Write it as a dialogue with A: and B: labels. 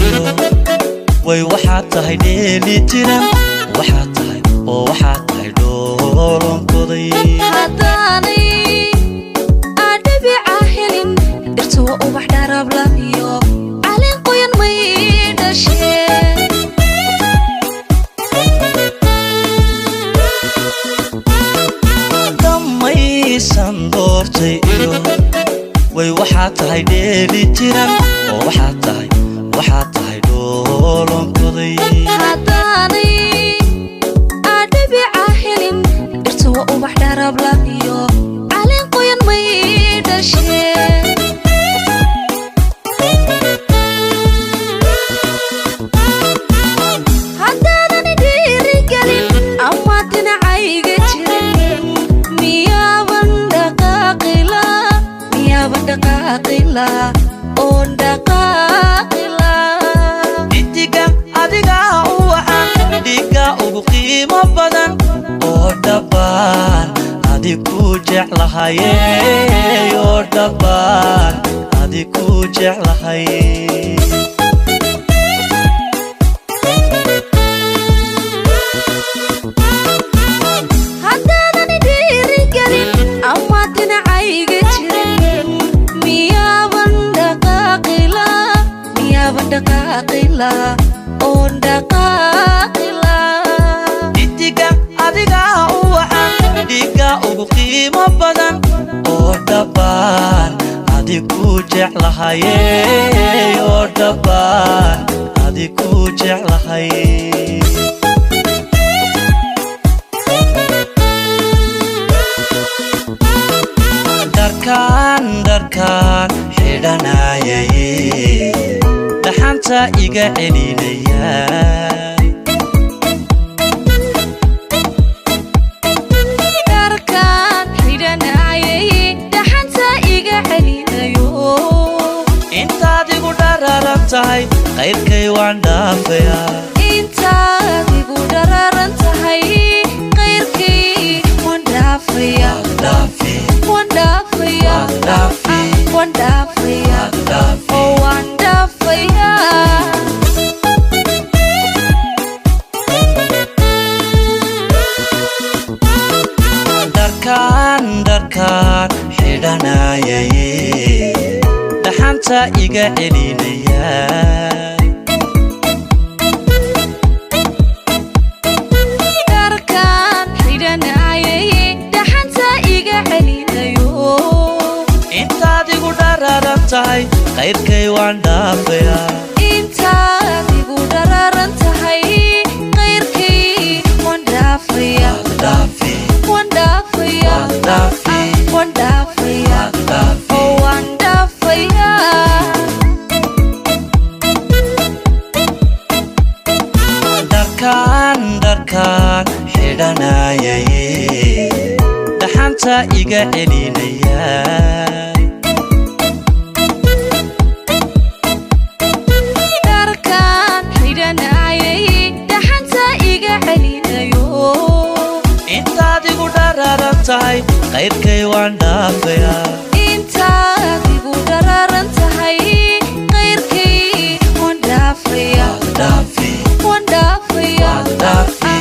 A: iyo way waxaad tahay dheeli jiran, waxaad tahay oo waxaad tahay dhoolonkoday.
B: Haddaanay adhibica helin dhirta, waa ubax dharabla iyo caleen qoyan may dhasheen.
A: Dhammaysan doortay iyo way waxaad tahay dheeli jiran, oo waxaad tahay, waxaad tahay dhoolonkoday.
B: Haddaanay adhibica helin dhirta, waa ubax dharabla iyo caleen qoyan may dhasheen. Haddaadan dhiirigelin ama dhinacayga jirin, miyaaban dhaqaaqila, miyaaban dhaqaaqila oon dhaqaaqila?
A: Dhidiga adigaa u wacan, dhiigga ugu qiimo badan, oo dhabbaan adig ku jeclahaye, oo dhabbaan adig ku jeclahay.
B: Haddaadan dhiirigelin ama dhinacayga jirin, miyaaban dhaqaaqila, miyaaban dhaqaaqila oon dhaqaaqila?
A: Dhidiga adigaa u wacan, dhiigga ugu qiimo badan, oo dhabbaan adig ku jeclahaye, oo dhabbaan adig ku jeclahay. Dharkaan, dharkaan xidhanayay, dhaxanta iga celinaya.
B: Dharkaan xidhanayay dhaxanta iga celinayo.
A: Intaad igu dhararan tahay, qayrkay waan dhaafayaa.
B: Intaad igu dhararan tahay, qayrkay waan dhaafaya.
A: Waad dhaafi.
B: Waan dhaafaya.
A: Waad dhaafi.
B: Waan dhaafaya.
A: Waad dhaafi.
B: Oo waan dhaafaya.
A: Dharkaan, dharkaan xidhanayay, dhaxanta iga celinaya.
B: Dharkaan xidhanayay dhaxanta iga celinayo.
A: Intaad igu dhararan tahay, qayrkay waan dhaafayaa.
B: Intaad igu dhararan tahay, qayrkay waan dhaafaya.
A: Waad dhaafi.
B: Waan dhaafaya.
A: Waad dhaafi.
B: Waan dhaafaya.
A: Waad dhaafi.
B: Oo waan dhaafaya.
A: Dharkaan, dharkaan xidhanayay, dhaxanta iga celinaya.
B: Dharkaan xidhanayay dhaxanta iga celinayo.
A: Intaad igu dhararan tahay, qayrkay waan dhaafayaa.
B: Intaad igu dhararan tahay, qayrkay waan dhaafaya.
A: Waad dhaafi.
B: Waan dhaafaya.
A: Waad dhaafi.